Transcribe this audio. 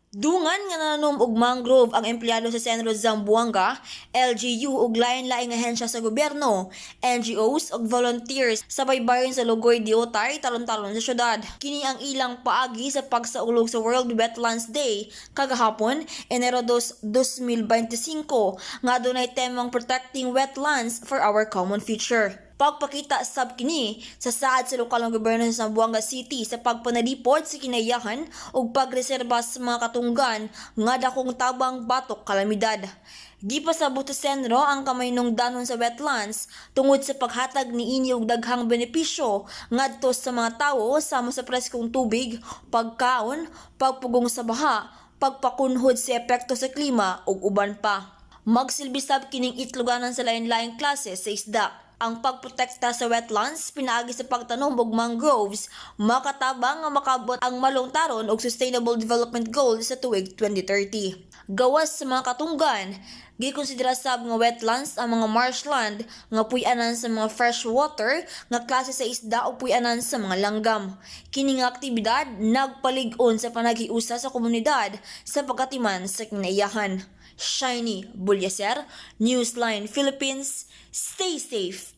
Dungan nga nananom og mangrove ang empleyado sa CENRO Zamboanga, LGU ug lain-laing ahensya sa gobyerno, NGOs ug volunteers sa baybayon sa Lugoy Diutay, Talon-talon sa syudad. Kini ang ilang paagi sa pagsaulog sa World Wetlands Day kagahapon, Enero 2, 2025, nga adunay temang "Protecting Wetlands for Our Common Future." Pagpakita sab kini sa saad sa lokal nga gobyerno sa Zamboanga City sa pagpanalipod sa kinaiyahan ug pagreserba sa mga katunggan nga dakong tabang batok kalamidad. Gipasabot sa CENRO ang kamahinungdanon sa wetlands tungod sa paghatag niini og daghang benepisyo ngadto sa mga tawo sama sa preskong tubig, pagkaon, pagpugong sa baha, pagpakunhod sa epekto sa klima ug uban pa. Magsilbi sab kining itloganan sa lain-laing klase sa isda. Ang pagprotekta sa wetlands pinaagi sa pagtanom og mangroves makatabang nga makabot ang malungtaron og Sustainable Development Goals sa tuig 2030. Gawas sa mga katunggan, gikonsidera sab nga wetlands ang mga marshland nga puy-anan sa mga freshwater nga klase sa isda o puy-anan sa mga langgam. Kini nga aktibidad nagpalig-on sa panaghiusa sa komunidad sa pagkatiman sa kinaiyahan. Shiny Bulyaser, Newsline Philippines, stay safe.